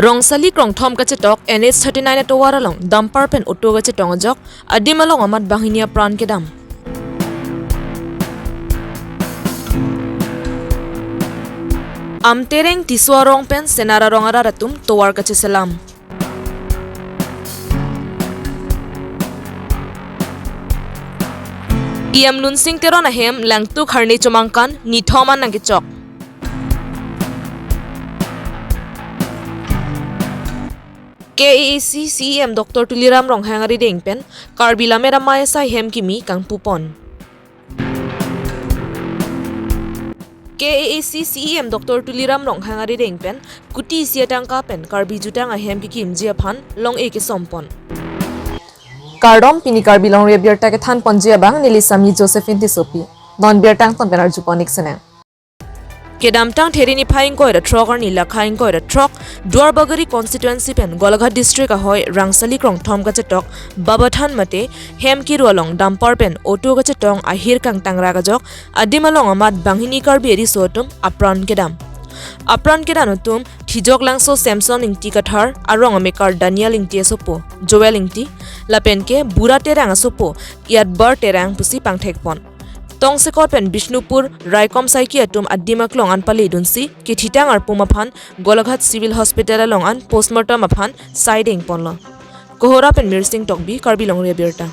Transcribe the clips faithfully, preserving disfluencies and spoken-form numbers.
Rongsali Krongthom kachetok N H thirty-nine atovar along dumper pen auto kachetong ajok adim along amat banghini apran kedam. Amtereng Tisso arong pen Senar arong arat atum tovar kacheselam. E M Lunsing Teron ahem langtuk harni chomangkan nithom an nangkechok. K A A C C E M Doctor Tuliram Ronghang arideng pen Karbi Lammet Amei asai hem kimi kangpupon. K A A C C E M Doctor Tuliram Ronghang arideng pen kuti isi atangka pen Karbi jutang ahem kekimji aphan long-e kesompon. Kardom, pini Karbi Longri Abirta kethanponji abang neli Sami Josephine Tissopi. Non birta angton pen arjupon ik sene. Kedamtang Theri niphai ingkoi ra throk arni lakha ingkoi ra throk Duarbagori constituency pen Golaghat district ahoi Rongsali Krongthom kachetok Babathan mate hem kiru along dumper pen auto kachetong ahir kangtangrak ajok adim along amat banghini Karbi ariso atum apran kedam. Apran kedam atum Thijok Langso Samson Ingti Kathar, arong amekar Daniel Ingti asopo Joel Ingti, lapen ke Bura Terang asopo Yatbar Terang pusi pangthekpon. Tongsekot pen Bishnupur Raikom Saiki atum adim aklong an paledunsi kethitang arpum aphan Golaghat Civil Hospital along an postmortem aphan saidengponlo. Kohora pen Mirsing Tokbi, Karbi Longri Abirta.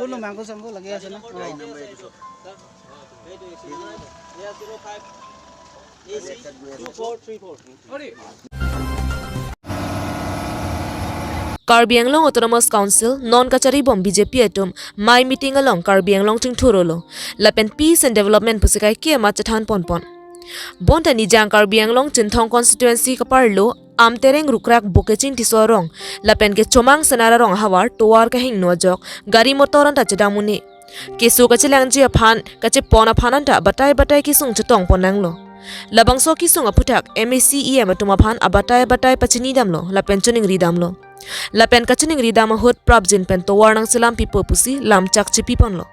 কোনো মাংস চাংস লাগি আছে না? Karbi Anglong Autonomous Council non kacharibom B J P atum mei meeting along Karbi Anglong chingthurolo. Lapen peace and development pusi kaike amat chethanponpon. Bonta Nijang Karbi Anglong Chinthong constituency kaparlo Amtereng Rukrak Bokeching Tisso arong lapen ke Chomang Senar arong ahavar tovar kahingno ajok gari motor anta chedam un-e. Keso kachelangji aphan, kachepon aphan anta batai batai kesung chetongpon nanglo. Labangso kesung aphuthak M A C E M atum aphan abatai batai pachinidamlo lapen chiningridamlo. Lapen kachiningridam ahut prapjin pen tovar nangselam pipo pusi lamchak chipiponlo.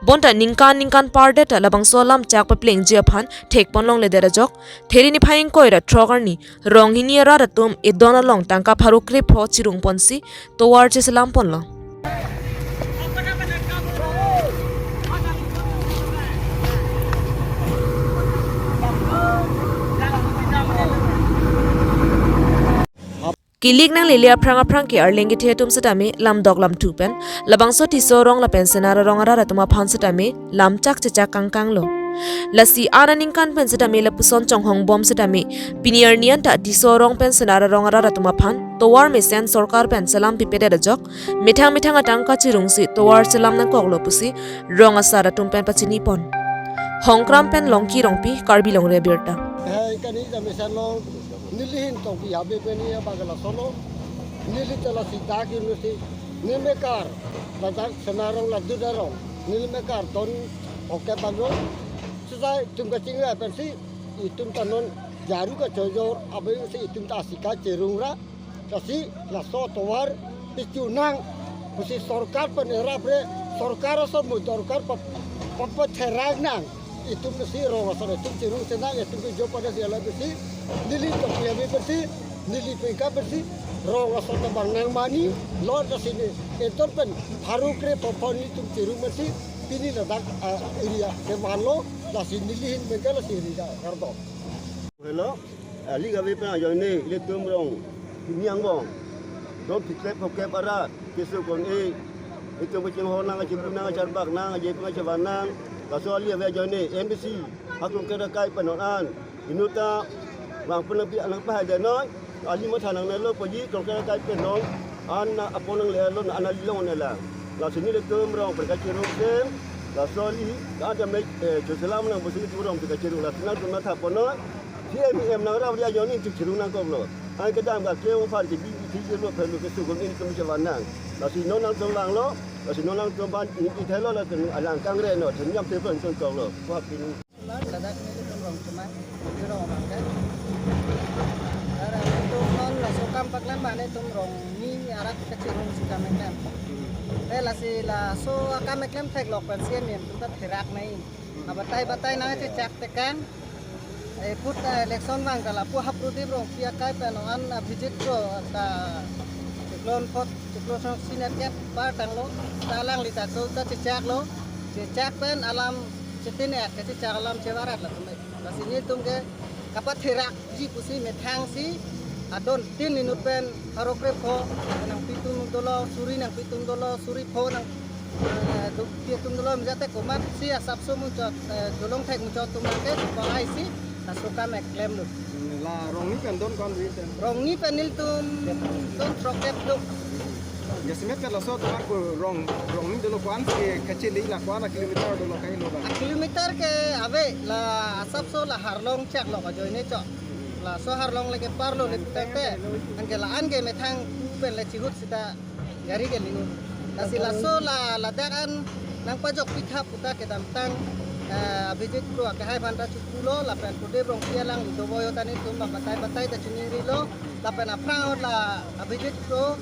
Bonta ningkan ningkan pardet ta labangso lamchak paplengji aphan thekpon longledet ajok Theri niphai ingkoi ra throk arni Ronghini arat atum edon along tangka pharo krepho chirungponsi tovar cheselamponlo. Kilik nanglele aphrang aphrang ke arleng kethe atum setame lamdok lamthu pen labangso Tisso arong lapen Senar arong arat atum aphan setame lamchak chechak kangkanglo. Lasi aningkan pen setame lapuson chonghongbom setame pini arni anta Tisso arong pen Senar arong arat atum aphan tovar mesen sorkar pen selam pipedet ajok methang methang atangka chirungsi tovar selam nangkoklo pusi rong asar atum pen pachinipon. Hongkram pen Longki Rongpi, Karbi Longri Abirta. Hai kani jame san long nelihin tong pi habe pen ya bagala solo. Neli tala si dak university. Neli mekar, ladak Senar arong ladak Duda arong. Neli mekar ton oke baglo. Sejai tum kachingla pensi itum tanon jaru kachojor abe si itum ta asika chirungra. Lasi laso tovar pichunang pusi sorkar pen erap re, sorkar aso mu sorkar pap-, papatherak nang. Itum si rong aso itum chirung senang itum ke jo pada si ala si neli to pia be si neli pengka si rong aso tabang nang mani lot lasi ni eton pen pharo krepho nitum chirung si pini ladak, ah, area ke vanlo lasi nelihin pengka lasi area kardom. Hello, ali gabe pen ajoine ilitum rong ini angbong. Dom thiklep phokep arat keso kon-e. Itum kachinghon nang, kachibu nang, kacharbak nang, aje pen kachevan nang. Laso ali ave ajoine M D C, ha Krongker akai pen non an. Inut ta bang pun lebih alang pahai de noi. Ali matha nangnelo poji Krongker akai pen non an na apon nanglelo na an ali long nela. Lasi nelitum rong pen kachirung sem. Laso ali ka ada me, eh, cheselam nang pusi nelitum rong pen kachirung lasi nangtum matha pon noi. C M E M nang rap dia joni tu chirung nangkoklo. An kedam ka kleo phar ke bi bi thilo phelo keso kon ilitum chevan nang. Lasi non nangtum vanglo, lasi non nangtum ban ini ithelo lasi alang kangre no, then nyam te pen ton koklo. Wah pini. Ladak nelitum rong cuma, di rong makan. Ara ilitum non laso kam paklam mane tum rong ni arak kachirung si kam eklem. Te lasi laso kam eklem theklok pen C M E M atum ta therak nai. Abatai batai nangchechak tekang. Eput ta election vang ta lapu ha Prodip Rongpi akai pen non Abhijit Kro ta chiklo phongo, chiklo song sinet ket par tanglo, ta alangli ta ko ta chechaklo, chechak pen alam chetin et kachechak alam chevarat latum. Lasi netum ke kapatherakji pusi methangsi adon tin inut pen pharo krepho nangpi atum dolo, suri nangpi atum dolo, suri pho nang, eh, dukpi atum dolo, mijate komatsi asapso muchot, eh, jolong thek muchot atum nangke, ko aisi laso kam eklem lo. La Rongni pen don ko-an ri pen? Rongni pen nelitum don throkkep do. Jasemet pen laso atum ako Rong, Rongni dolo ko-an ke kachele la ko-an a kilometer dolo kahelo ba? A kilometer ke ave, la asapso la Harlong chaklo ajoine chok. Laso Harlong lake parlo le tete. Anke la-an ke methang pen le chihut sita gari ke lingu. Lasi laso la ladak an nangpajokpi tha puta kedamtang, eh, Abhijit Kro akehai aphan ta chukulo, lapen Prodip Rongpi alangli dovoiyo ta netum batai batai ta chiningrilo, lapen aphrang ahut la Abhijit Kro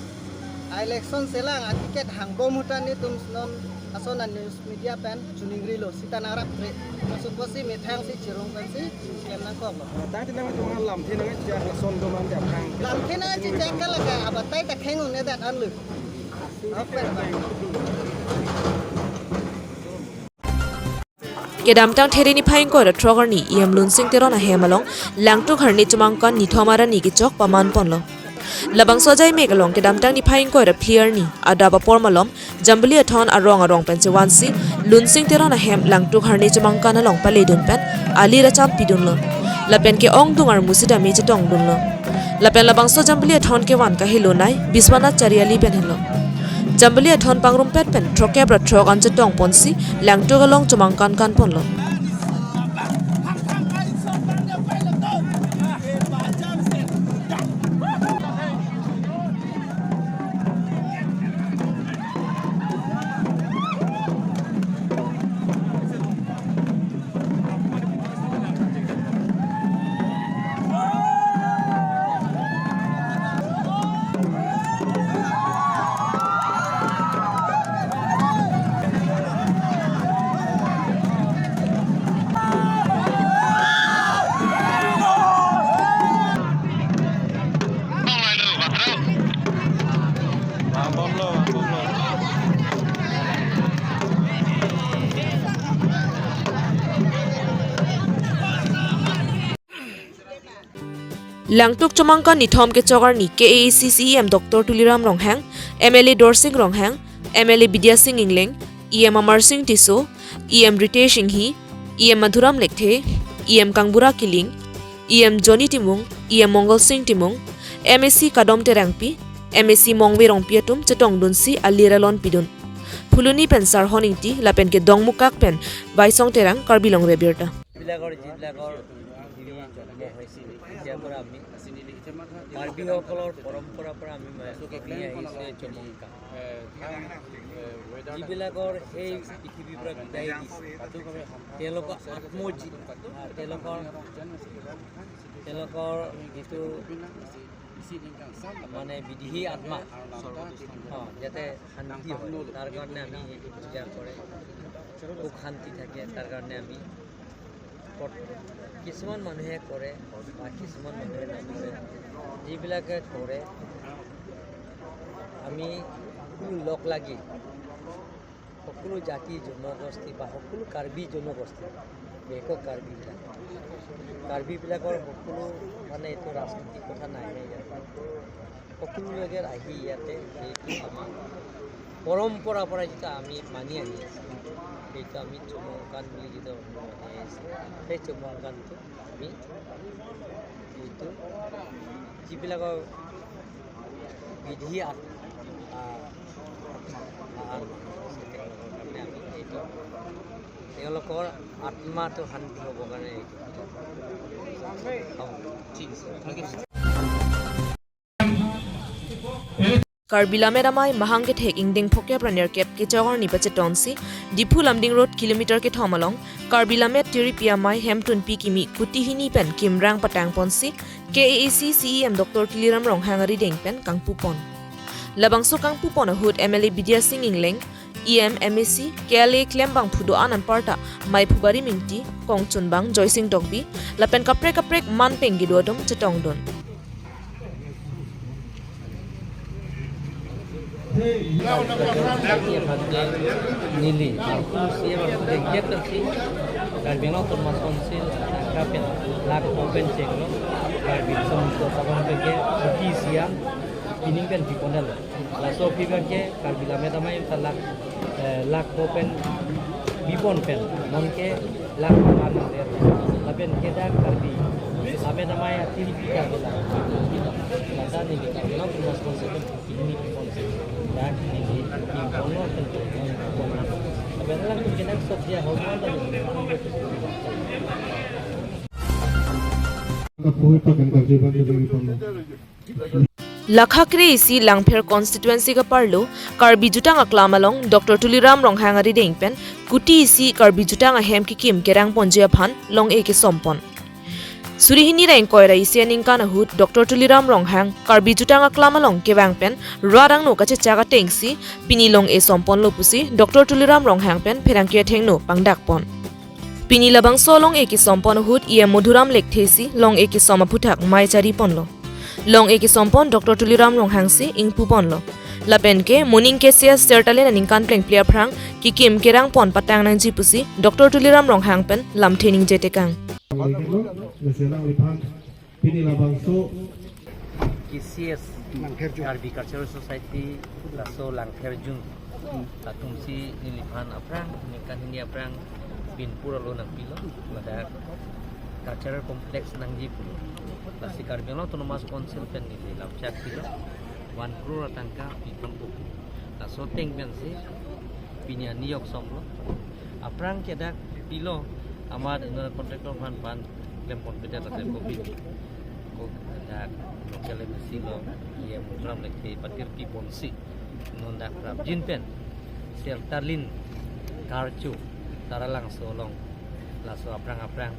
a-election selang a-ticket hangbom ahut ta netum non ason a-news media pen chiningrilo, sita nangrap kre. Laso apotsi methangsi chirung pensi klem nangkoklo. Tangte nangtum lamthe nangchechak lason do mante aphrang? Lamthe nangchechak kalaka abatai ta kheng un-edet anlo. Kedamtang There niphai ingkoi ra throk arni E M Lunsing Teron ahem along Langtuk Harni Chomangkan nithom arni kechok paman ponlo. Labangso ajaimek along kedamtang niphai ingkoi ra phli arni adap apor malom Jambili Athon arong arong pen chevansi Lunsing Teron ahem Langtuk Harni Chomangkan along paledun pen ali racham pidunlo. Lapen ke-ongdung armu sitame chetongdunlo. Lapen labangso Jambili Athon kevan kahelo nai Biswanath Chariali pen helo. Jambili Athon pangrumpet pen throkkep ra throk an chetong ponsi Langtuk along chomangkan kan ponlo. Langtuk chomangkan nithom kechok arni K A A C C E M Doctor Tuliram Ronghang, M L A Dorsing Ronghang, M L A Bidya Sing Engleng, E M Amar Sing Tisso, E M Ritesh Enghi, E M Madhuram Lekthe, E M Kangbura Killing, E M Johnny Timung, E M Mongal Sing Timung, M A C Kadom Terangpi, M A C Mongve Rongpi atum chetongdunsi ali ralon pidun. Phuloni pen Sarhon Ingti, lapen ke Dongmukak pen Vaisong Terang, Karbi Longri Abirta. যিবিলাকৰ, যিবিলাকৰ হেৰি জন্ম হৈছিল, তেতিয়াৰ পৰা আমি কাৰ্বিসকলৰ পৰম্পৰাৰ পৰা আমি মানি আহিছে চমংকা। যিবিলাকৰ সেই পৃথিৱীৰ পৰা বিদায় দিছে, তেওঁলোকৰ আত্মজি-, আ, তেওঁলোকৰ, তেওঁলোকৰ যিটো মানে বিদেহী আত্মা, অ, যাতে শান্তি হয়, তাৰ কাৰণে আমি সেইটো পূজা কৰে, সুখ শান্তি থাকে, তাৰ কাৰণে আমি প্ৰ-, কিছুমান মানুহে কৰে বা কিছুমান মানুহে নকৰে। যিবিলাকে কৰে, আমি সকলো লগ লাগি, সকলো জাতি জনগোষ্ঠী বা সকলো কাৰ্বি জনগোষ্ঠী, বিশেষকৈ কাৰ্বিবিলাক, কাৰ্বিবিলাকৰ সকলো, মানে, এইটো ৰাজনৈতিক কথা নাহে ইয়াত। সকলো লোকে আহি ইয়াতে যিটো আমাৰ পৰম্পৰাৰ পৰা যিটো আমি মানি আহি আছোঁ, সেইটো আমি চমংকান বুলি যিটো মানি আহিছোঁ, সেই চমংকানটো আমি যিটো যিবিলাকৰ বিধি আ-, আ-, আ-, তেওঁলোকৰ কাৰণে আমি এইটো, তেওঁলোকৰ আত্মাটো শান্তি হ'ব কাৰণে এইটো। হ'ব, ঠিক আছে, thank you. Karbi Lammet Amei mahang kethek ingdeng phokep ra nerkep kechok arni pachetonsi Diphu Lumding Road kilometer kethom along Karbi Lammet Tiripi Amei Hemtunpi kimi kuti hini pen kimrang patang ponsi K A A C C E M Doctor Tuliram Ronghang arideng pen kangpu pon. Labangso kangpu pon ahut M L A Bidya Sing Engleng, E M, M A C, K L A klembangphu do-an anparta maiphu Bari Mingti, kongchunbang Joysing Tokbi, lapen kaprek kaprek man peng kedo atum chetongdun. Neli, C M, Karbi Anglong Autonomous Council, kapen lak open check lo, Karbi Samsung Sabang peke, Kuti Siam, pining pen piponel. Laso piga ke Karbi Lammet Amei ta lak, eh, lak open bipon pen, non ke lak pan der. Lapen ke dak Karbi Lammet Amei atil pika ke lak. Lata neli Karbi Anglong Autonomous Council pen ini pon. Dak neli pon lo pen pon. Lapen lang ke dak sok dia ho mo ta neli. Kapuhi pakan karjuban dari pon. Lakha kre-isi Langpher constituency kaparlo Karbi Jutang Aklam along Doctor Tuliram Ronghang arideng pen kuti isi Karbi Jutang ahem kekim kerang ponji aphan long-e kesompon. Suri hini ra ingkoi ra isi aningkan ahut Doctor Tuliram Ronghang Karbi Jutang Aklam along kevang pen rat angno kachechak atengsi pini long-e somponlo pusi Doctor Tuliram Ronghang pen pherangke athengno pangdakpon. Pini labangso long-e kesompon ahut E M Madhuram Lekthe si long-e kesom aphuthak mei chariponlo. Long-e kesompon Doctor Tuliram Ronghang si ingpuponlo. Lapen ke moning ke C S Sertalin aningkan plengple aphrang kekim kerang pon patang nangji pusi Doctor Tuliram Ronghang pen lamthe ningje tekang. Pini labangso K C S, Langpher Jung. Karbi Cultural Society, laso Langpher Jung. Latumsi neliphan aphrang, ningkan hini aphrang, binpur alo nangpilo, ladak cultural complex nangji pulo. Lasi Karbi Anglong Autonomous Council pen neli lamchak pilo, one crore atangka pipon po. Laso ateng pensi, pini aniyok somlo. Aphrang ke dak pilo, amat inut contractor aphan pan klem ponpedet lapen kopin. Ko dak local M A C lo, E M Madhuram Lekthe patir piponsi. Non dak prapjin pen, Sertalin karcho, Taralangso along, laso aphrang aphrang,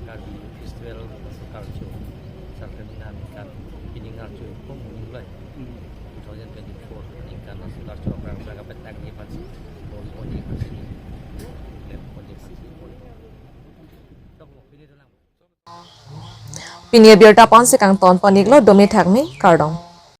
Karbi Festival, laso karcho, Sertalin aningkan, pini ngarcho, ko moning lai. Two thousand twenty-four aningkan laso karcho aphrang aphrang kapetang ni pansi. Bol bol ni pansi. Lem bol ni pansi. Pini abirta ponsi kangton pon-iklo, dome thakme, kardom.